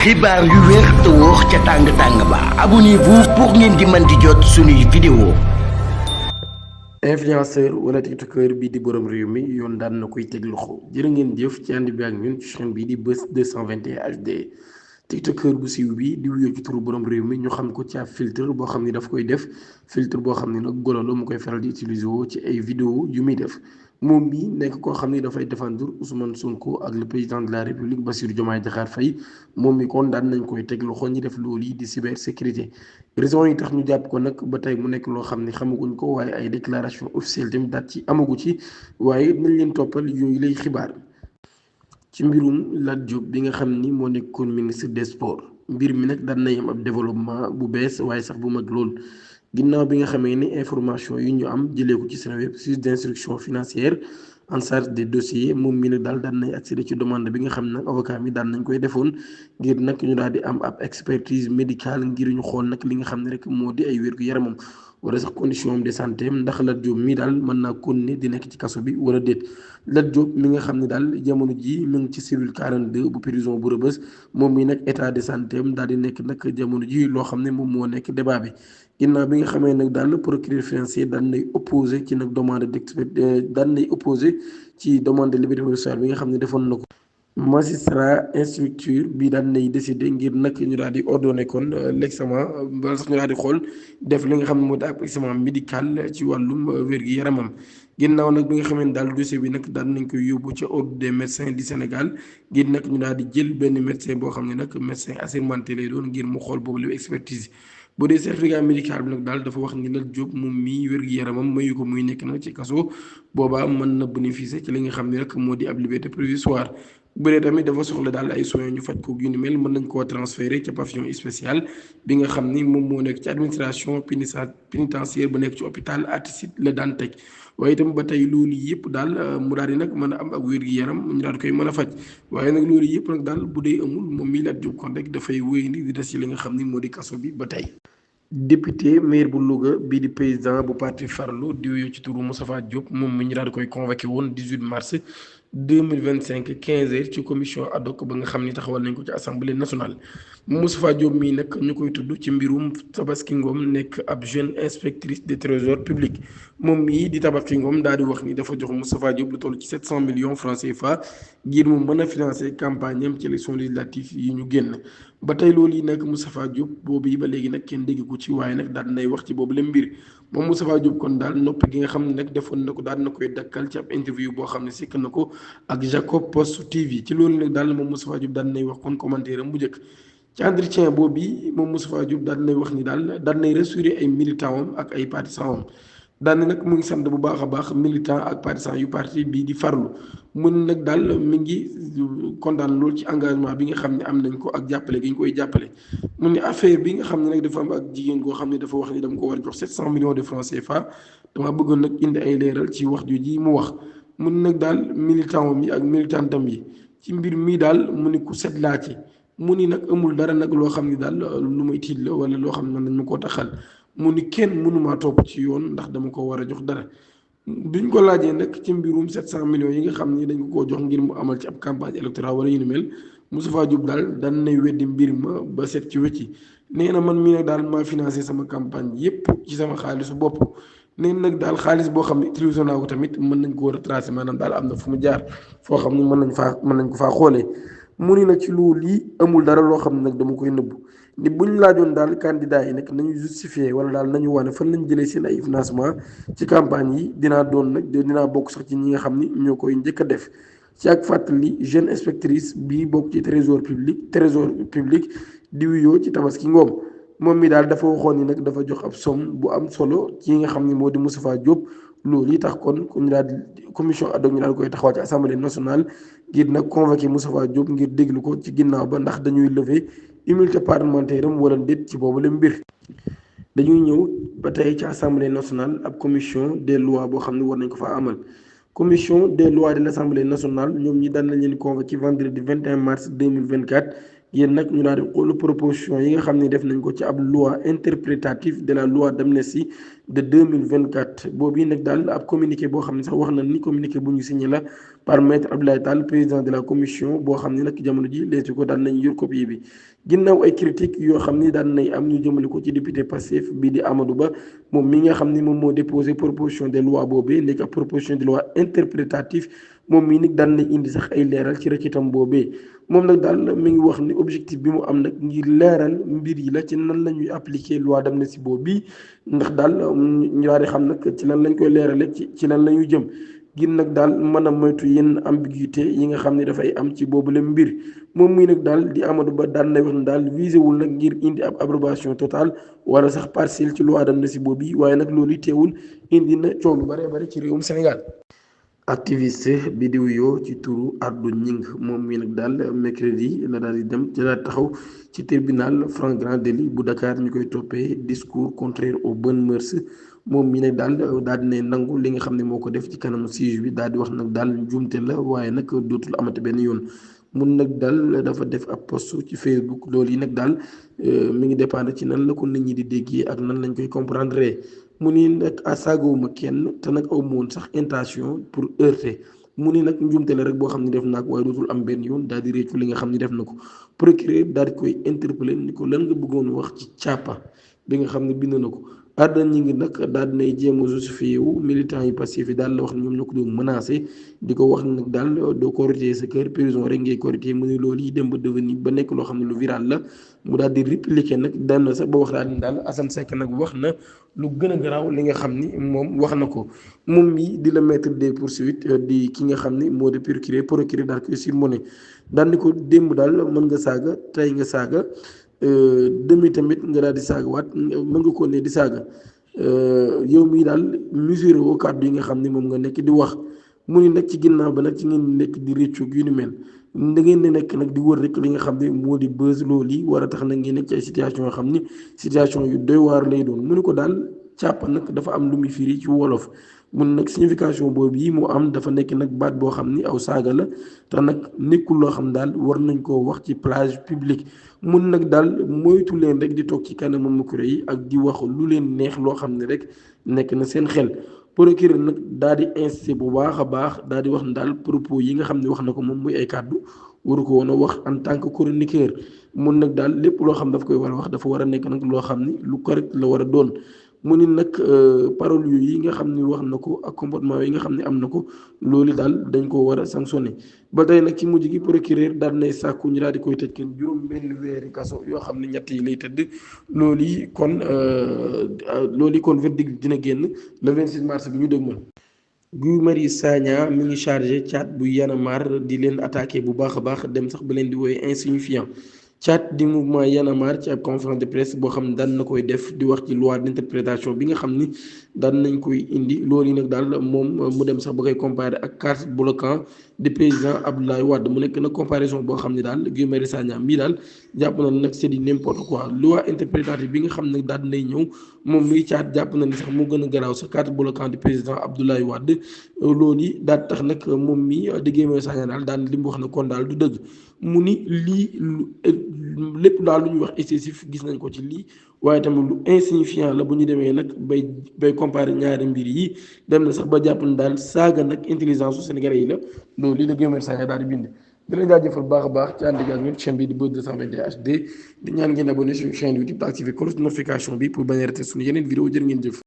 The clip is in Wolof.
xibaar yu wér te wóor ca tàng ba abonnez-vous pour ngeen di mën di jot suñuy vidéo. influenceur wala tiktokeur bii di borom réew mi yoon daan na koy teg loxo jërë ngeen jëf ci ànd bi ak ñun ci chaîne bii di Buzz 221 HD. tiktokeur bu siiw bi di wuyoo ci turu borom réew mi ñu xam ko ci ab filtre boo xam ni daf koy def filtre boo xam ni nag golo la mu koy faral di utiliser woo ci ay vidéo yu muy def moom bi nekk koo xam ni dafay défendre Ousmane Sonko ak le président de la République Bassirou Diomaye Diakhar Faye moom mi kon daan nañ koy teg loxo ñi def loolu yi di cybersécurité. raison yi tax ñu jàpp ko nag ba tey mu nekk loo xam ni xamaguñ ko waaye ay déclaration officielle tamit daat ci amagu ci waaye nañ leen toppal yooyu lay xibaar. ci mbirum Lat Diop bi nga xam ni moo nekkoon ministre des sports mbir mi nag daan nay am ab développement bu bees waaye sax bu mag lool ginnaaw bi nga xamee ni information yi ñu am jëlee ko ci seen web juge d'instruction financière en charge des dossiers moom mi nag daal daan nay accéder ci demande bi nga xam ne nag avocat mi daan nañ koy defoon ngir nag ñu daal di am ab expertise médicale ngir ñu xool nag li nga xam ne rek moo di ay wér-gu-yaramam wala sax condition de santé ndax Lat Diop mi daal mën naa continuer di nekk ci kaso bi wala déet. Lat Diop mi nga xam ne daal jamono ji mu ngi ci cellule 42 bu prison bu Rebeuss moom mi nag état de santé am daal di nekk nag jamono ji loo xam ne moom moo nekk débat bi ginnaaw bi nga xamee nag daal procureur financier daan nay opposé ci nag demande d'expert daan nay opposé ci demande de liberté provisoire bi nga xam ne defoon na ko. magistrat instructeur bi daan nay décider ngir nag ñu daal di ordonné kon l'examen wala sax ñu daal di xool def li nga xam ne moo di ab examen médical ci wàllum wér-gi-yaramam ginnaaw nag bi nga xamee ne daal dossier bi nag daal nañ koy yóbbu ca ordre des médecins du Sénégal ngir nag ñu daal di jël benn médecin boo xam ne nag médecin assermenté lay doon ngir mu xool boobu la expertise. bu dee certificat médical bi nag daal dafa wax ni Lat Diop moom mii wér-gi-yaramam mayu ko muy nekk nag ci kaso boobaa mën na bénéficier ci li nga xam ne rek moo di ab liberté provisoire. bu dee tamit dafa soxla daal ay soins ñu faj ko yu ni mel mën nañ koo transférer ca pavillon spécial bi nga xam ni moom moo nekk ci administration pénitentiaire bu nekk ci hôpital Aristide Le Dantec waaye itam ba tey loolu yëpp daal mu daal di nag mën a am ak wér-gi-yaram ñu daal di koy mën a faj waaye nag loolu yëpp nag daal bu dee amul moom mii Lat Diop kon rek dafay wéy ni di des ci li nga xam ni moo di kaso bi ba tey. député maire bu Louga bii di président bu parti Farlu di wuyoo ci turu Moustapha Diop moom mi ñu daal di koy convoqué woon 18 mars 2025 15h ci commission ad hoc ba nga xam ni taxawal nañ ko ci assemblée nationale. Moustapha Diop mii nag ñu koy tudd ci mbirum Tabaski Ngom nekk ab jeune inspectrice de trésor public moom mii di Tabaski Ngom daal di wax ni dafa jox Moustapha Diop lu toll ci 700 millions francs CFA ngir mu mën a financer campagne am ci élection législative yi ñu génn. ba tey loolu yi nag Moustapha Diop boobu yi ba léegi nag kenn dégg ko ci waaye nag daal nay wax ci boobu la mbir moom Moustapha Diop kon daal noppi gi nga xam ne nag defoon na ko daal na koy dakkal ci ab interview boo xam ne sikk na ko ak Jacob Post TV ci loolu nag daal moom Moustapha Diop daal nay wax kon commentaire am bu njëkk ci entretien boobu yi moom Moustapha Diop daal nay wax ni daal nay rassurer ay militants am ak ay partisans am daal ni nag mu ngi sant bu baax a baax militant ak partisans yu parti bii di Farlu mun nag daal mi ngi kontaan loolu ci engagement bi nga xam ne am nañ ko ak jàppale gi ñu koy jàppale mu ne affaire bi nga xam ne nag dafa am ak jigéen koo xam ne dafa wax ni dama ko war a jox 700 millions de francs CFA dama bëggoon nag indi ay leeral ci wax jooju mu wax mun nag daal militant am yi ak militantam yi ci mbir mii daal mu ni ku set laa ci mu ni nag amul dara nag loo xam ne daal lu may tiit la wala loo xam ne dañ ma koo taxal mu ni kenn mënumaa topp ci yoon ndax dama ko war a jox dara biñ ko laajee nag ci mbirum 700 millions yi nga xam ni dañ ko koo jox ngir mu amal ci ab campagne électorale wala yu ni mel Moustapha Diop daal daan nay weddi mbir ma ba set ci wecci nee na man mii nag daal maa financé sama campagne yépp ci sama xaalisu bopp nee nag daal xaalis boo xam ne utilisé naa ko tamit mën nañ koo retracé maanaam daal am na fu mu jaar foo xam ni mën nañ ko faa xoolee mu ni nag ci loolu yi amul dara loo xam ne nag dama koy nëbbu ni buñ laajoon daal candidat yi nag nañu justifier wala daal nañu wane fan lañ jëlee seen ay financement ci campagne yi dinaa bokk sax ci ñi nga xam ni ñoo koy njëkk a def ci ak fàttali jeune inspectrice bii bokk ci trésor public di wuyoo ci Tabaski Ngom moom mi daal dafa waxoon ni nag dafa jox ab somme bu am solo ci nga xam ni moo di Moustapha Diop loolu yi tax kon ñu daal di commission ad hoc ñu daal koy taxawal ci assemblée nationale ngir nag convoqué Moustapha Diop ngir déglu ko ci ginnaaw ba ndax dañuy lever immunité parlementaire am wala déet ci boobu la mbir. dañuy ñëw ba tey ci assemblée nationale ab commission des lois boo xam ne war nañ ko faa amal commission des lois de l' assemblée nationale ñoom ñi daan nañ leen convoqué vendredi 21 mars 2024 yéen nag ñu daal di xool proposition yi nga xam ne def nañ ko ci ab loi interprétative de la loi d'amnistie de 2024 boobu nag daal ab communiqué boo xam ne sax wax na ni communiqué bu ñu signé la par maître Abdoulaye Tall président de la commission boo xam ne nag jamono ji leesu ko daan nañ yor copie bi ginnaaw ay critiques yoo xam ni daan nay am ñu jëmale ko ci député Pastef bii di Amadou Ba moom mi nga xam ni moom moo déposé proposition de loi boobee nekk ab proposition de loi interprétative moom mii nag daan na indi sax ay leeral ci rëccitam boobee moom nag daal mi ngi wax ni objectif bi mu am nag ngir leeral mbir yi la ci nan la ñuy appliquer loi d'amnistie boobu ndax daal ñu daal di xam nag ci lan lañ koy leerale ci lan la ñuy jëm ngir nag daal mën a moytu yenn ambiguïté yi nga xam ne dafay am ci boobu la mbir moom mii nag daal di Amadou Ba daan nay wax ne daal visé wul nag ngir indi ab abrogation totale wala sax partielle ci loi d'amnistie boobu waaye nag loolu teewul indi na coow lu bare bare ci réewum Sénégal. activiste bi di wuyoo ci turu Ardo Gning moom mii nag daal mercredi la daal di dem ci daal taxaw ci tribunal flagrant délit bu Dakar ñu koy toppee discours contraire aux bonnes mœurs moom mii nag daal di nangu li nga xam ne moo ko def ci kanamu juge bi daal di wax nag daal njuumte la waaye nag dootul amati benn yoon mun nag daal dafa def ab post ci Facebook loolu yi nag daal mi ngi dépendre ci nan la ko nit ñi di déggee ak nan lañ koy comprendre. mu ni nag saagawuma kenn te nag aw moon sax intention pour heurter mu ni nag njuumte la rek boo xam ne def naa ko waaye dootul am benn yoon daal di réccu li nga xam ne def na ko procureur daal di koy interpeller ni ko lan nga bëggoon wax ci càppa bi nga xam ne bind na ko Ardo Gning nag daal dinay jéem a justifié wu militant yi passif yi daal la wax ne ñoom ñoo ko doon menacé di ko wax nag daal doo korité sa kër prison rek ngay korité mu ne loolu yi dem ba devenir ba nekk loo xam ne lu viral la mu daal di répliqué nag dem na sax ba wax daal ni daal Assane Seck nag wax na lu gën a garaaw li nga xam ni moom wax na ko moom mi di la maître des poursuites di ki nga xam ni moo di procureur daal koy surmonné daal ni ko démb daal mën nga saaga tey nga saaga demi tamit nga daal di saaga waat mën nga ko ne di saaga yow mii daal mesuré woo kàddu yi nga xam ni moom nga nekk di wax mu ni nag ci ginnaaw ba nag ci ngeen nekk di réccu yu ni mel da ngeen di nekk nag di wër rek li nga xam ne moo di buzz loolu yi war a tax nag ngeen nekk ci ay situation yoo xam ni situation yu doy waar lay doon mu ni ko daal càpp nag dafa am lu muy firi ci wolof mun nag signification boobu yi moo am dafa nekk nag baat boo xam ni aw saaga la te nag nekkul loo xam daal war nañ koo wax ci plage publique mun nag daal moytu leen rek di toog ci kanamu micro yi ak di wax lu leen neex loo xam ne rek nekk na seen xel procureur nag daal di insisté bu baax a baax daal di wax ne daal propos yi nga xam ne wax na ko moom muy ay kàddu waru ko woon a wax en tant que chroniqueur mun nag daal lépp loo xam daf koy war a wax dafa war a nekk nag loo xam ni lu correct la war a doon mu ni nag parole yi nga xam ni wax na ko ak comportement yi nga xam ne am na ko loolu daal dañ ko war a sanctionné ba tey nag ci mujj gi procureur daal nay sàkku ñu daal di koy tëj kenn juróom benn weeri kaso yoo xam ne ñett yi lay tëdd loolu yi kon verdict dina génn le 26 mars bi ñu dëgmal. Guy Marius Sagna mi ngi chargé chat bu Y'en a marre di leen attaqué bu baax a baax dem sax ba leen di woowee insignifiant chat di mouvement Y'en a marre ci ab conférence de presse boo xam ne daan na koy def di wax ci loi d'interprétation bi nga xam ni daan nañ koy indi loolu yi nag daal moom mu dem sax ba koy comparé ak carte bloquant di président Abdoulaye Wade mu nekk nag comparaison boo xam ne daal Guy Marius Sagna mii daal jàpp na nag c'est du n'importe quoi loi interprétative bi nga xam ne daal nay ñëw moom muy caat jàpp na ni sax moo gën a garaaw sax carte bloquant di président Abdoulaye Wade loolu yi daal tax nag moom mi di Guy Marius Sagna daal daan li mu wax ne kon daal du dëgg mu ni lii lépp daal lu ñuy wax excessif gis nañ ko ci lii waaye tamit lu insignifiant la bu ñu demee nag bay comparer ñaari mbir yi dem na sax ba jàpp ne daal saaga nag intelligence su Sénégalais yi la loolu lii la Guy Marius Sagna daal di bind. di leen jaajëfal baax a baax ci ànd ak ñun chaîne bi di Buzz 221 HD di ñaan ngeen abonné suñu chaîne YouTube te activer cloche de notification bi pour bañ a rater suñu yeneen vidéo jërë ngeen jëf.